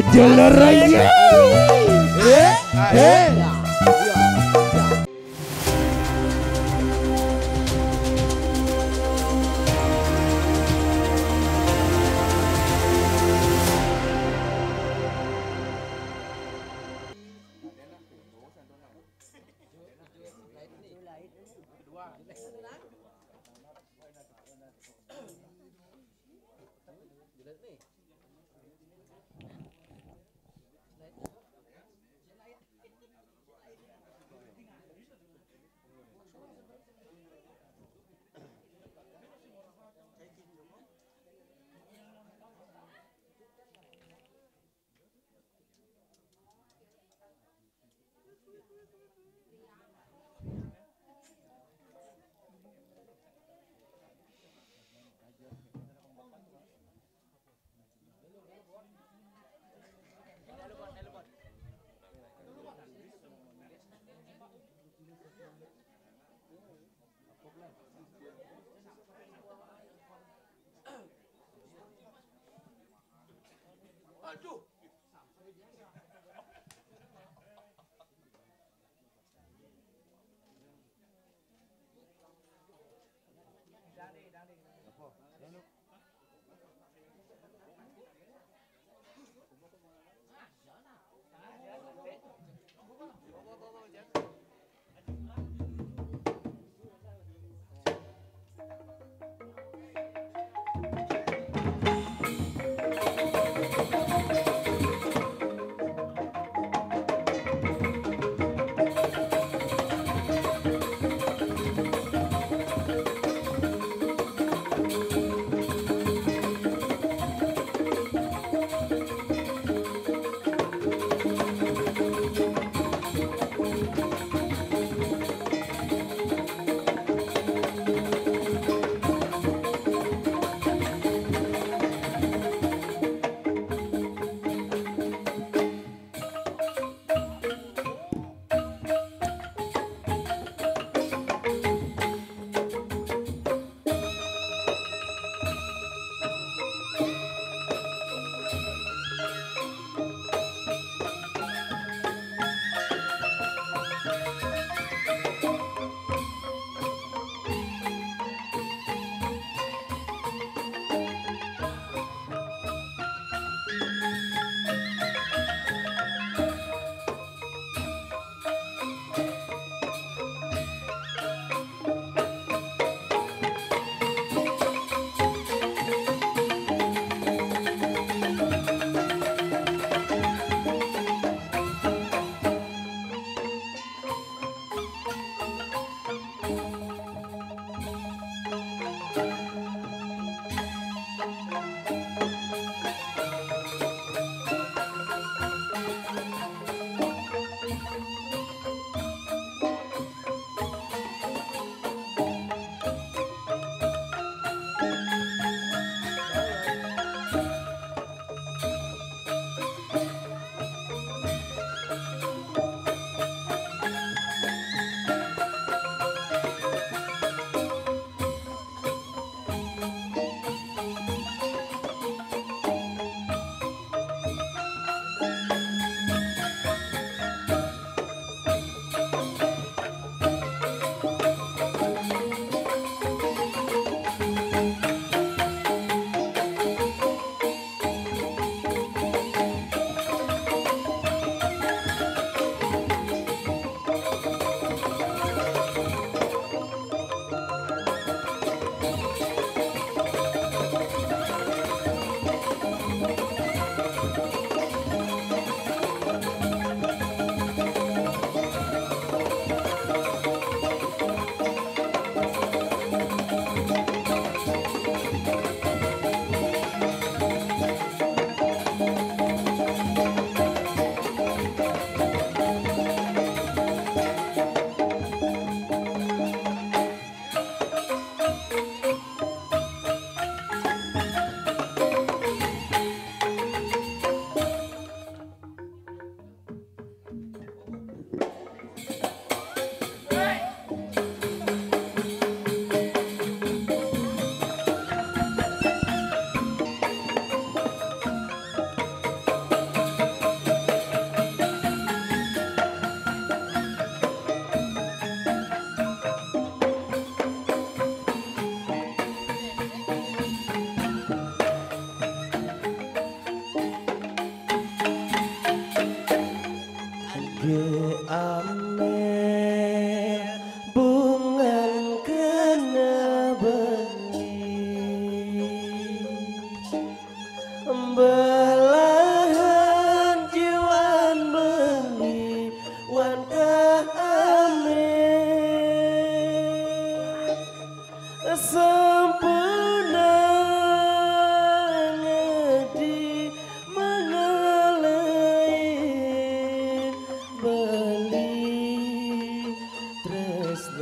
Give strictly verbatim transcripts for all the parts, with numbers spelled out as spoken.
Jalan Raya. Eh, eh.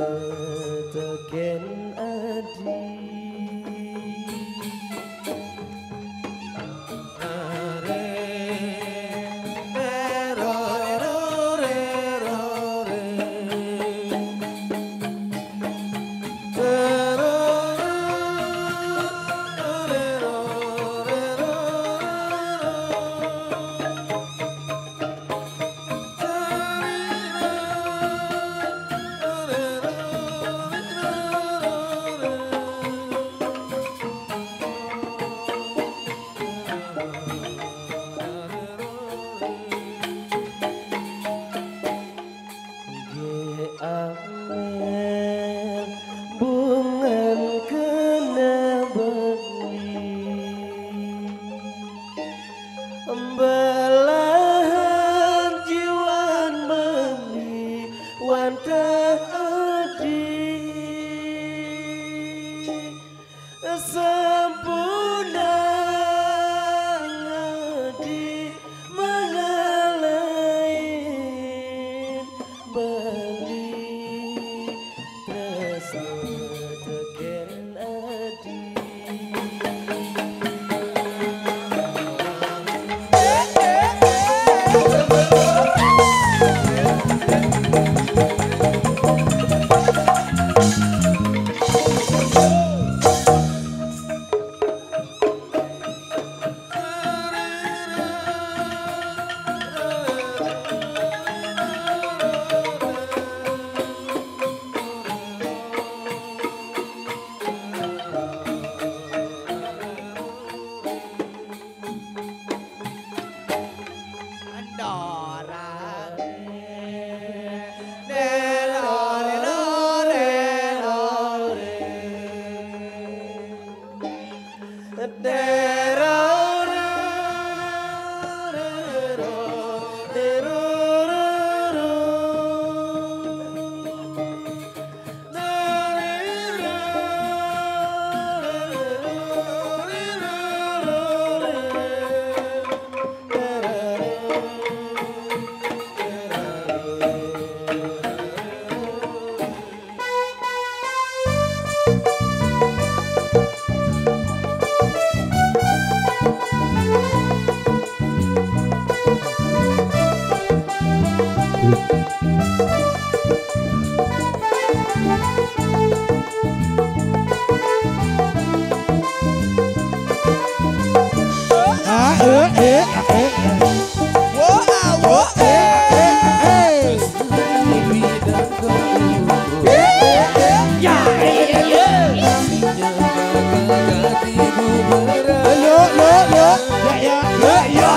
Teken adi. Nggih, amel bungan kena bengi. Belahan jiwan bengi wantah adi. Sampun adi mangalain beli tresna teken adi. Ah, eh, eh, eh, eh. Wo, ah, wo, eh, eh, eh. Ya, ya, ya, ya. Yo, yo, yo. Ya, ya, ya, ya.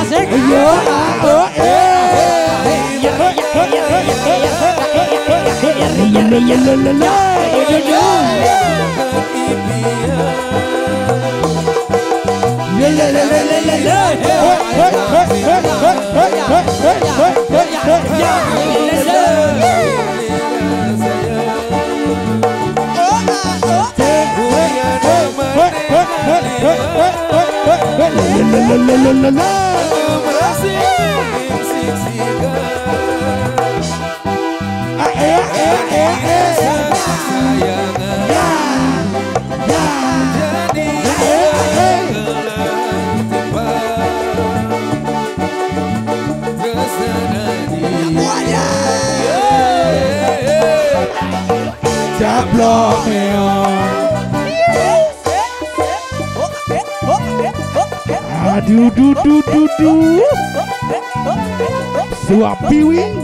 Asik. Ya, ya, ya, ya. Ya, ya, ya, ya. Yo, ah, oh, eh. Caplok, meong. Aduh, duh, duh, duh, duh. Suap piwing.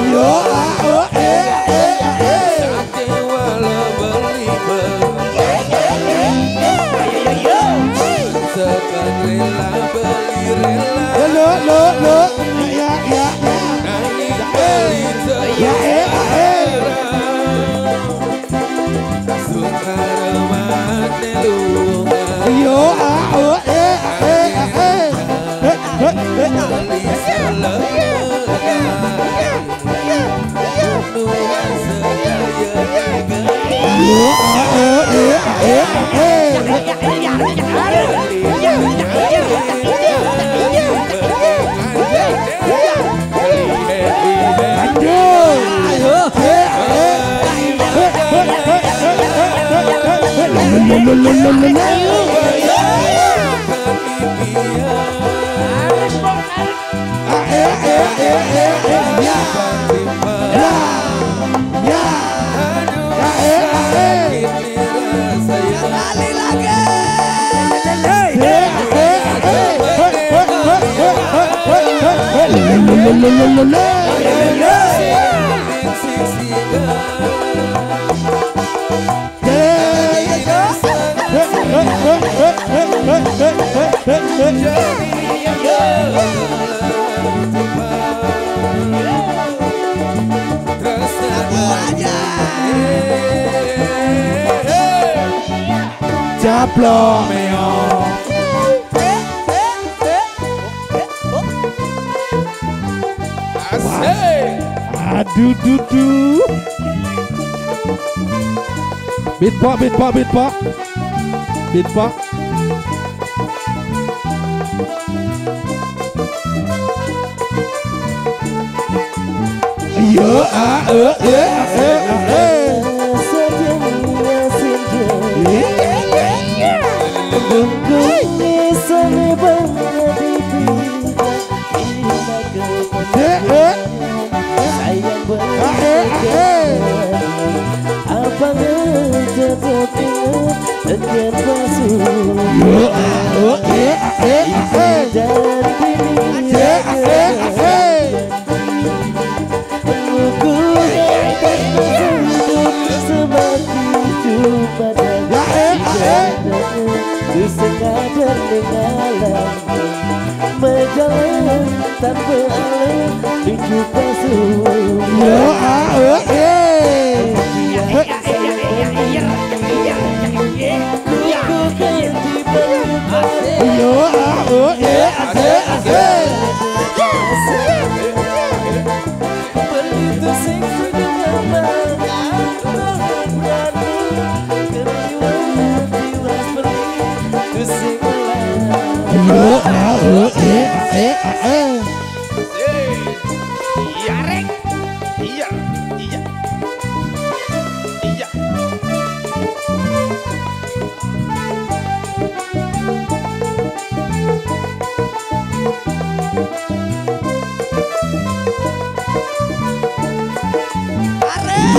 Yo, ah, oh, eh, eh, eh. Lo, lo, lo. Ya, ya, ya. Ya, eh, eh. Yo, ah, oh, eh, eh, eh, eh. Eh, eh, eh. Yo, ah, oh, eh, eh, eh. Caplok meo. Asik. Aduh, duh, duh. Beatbox, beatbox, beatbox. Beatbox. Yo, ah, eh, eh, eh, eh. Eh, eh. Sayang, eh, eh, eh. Abang tetap ingat tekan masuk. Yo, ah, oh, eh, eh, eh. Dan bini, eh, eh, eh. Ngukur akan hidup semati cuma dan, eh, eh, eh. Sekadar mengalah. Berjalan tanpa arah, tunjuk kasih. Yo, ah, oh, eh. Kukuhkan di balik. Yo, ah, oh, eh, asik, asik. Belitu sing sudah nyaman. Berani keriwat, tiwas beli. Itu sing. Yo, ah, oh, eh, eh, eh. Iya, Rek. Iya, iya. Iya.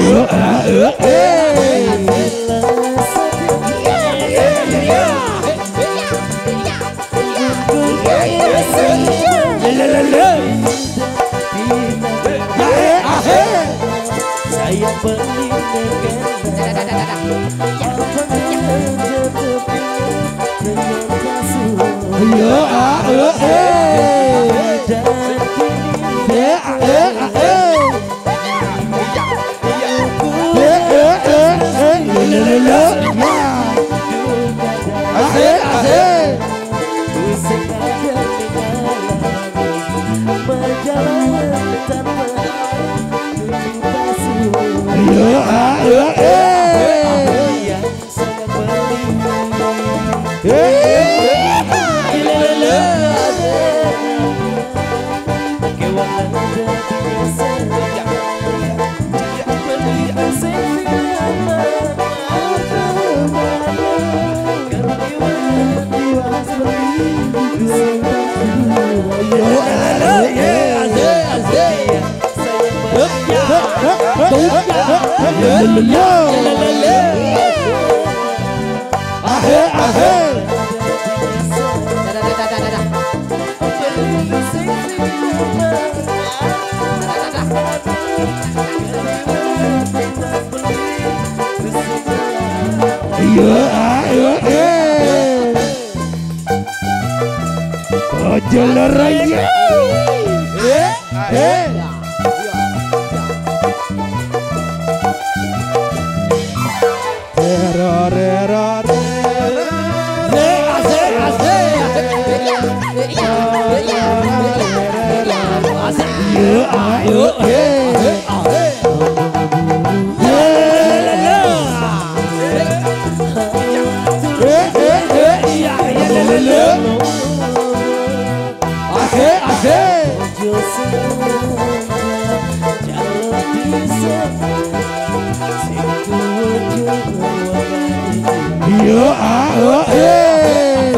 Yo, ah, eh, eh. Lelelele. Ahe, ahe. Sayang beli negara. Yo, ah, eh, eh. Eh, eh, eh. Eh, eh, eh, eh. Lelelele. Ahe, ahe. Yo, Iya, ayo, eh. Ojo lara ya. Eh, eh. Asik, asik, asik. Iya, iya, iya, iya. Asik. Iya, ayo, eh. Asik, asik. Iya, ah, oh, eh.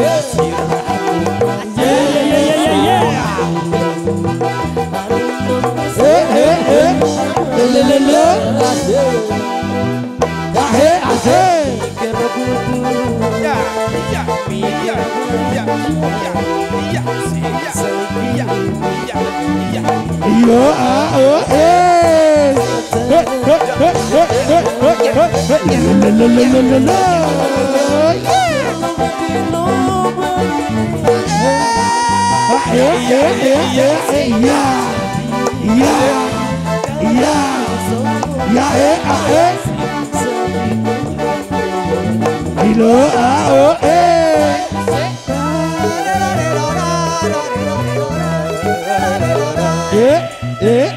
Iya, iya, iya, iya, iya. Eh, eh, eh. Le, le, le, le. Asik, asik. Iya, iya, iya, iya, iya, iya, iya, iya, iya. Iya, ah, oh, eh. Hei, hei, hei. Le, le, le, le, le, le. Ah, eh, eh, eh, eh, eh, iya. Iya. Iya. Iya, eh, ah, eh. Ilo, ah, oh, eh. Eh, eh.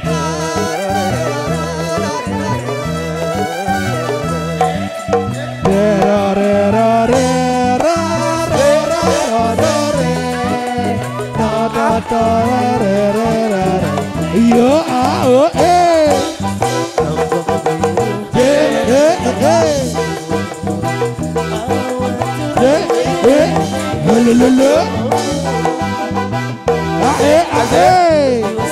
Yo, ah, oh, eh. Eh, eh, eh, eh. Eh, eh. Lo, lo, lo, lo. Ah, eh, ah, eh.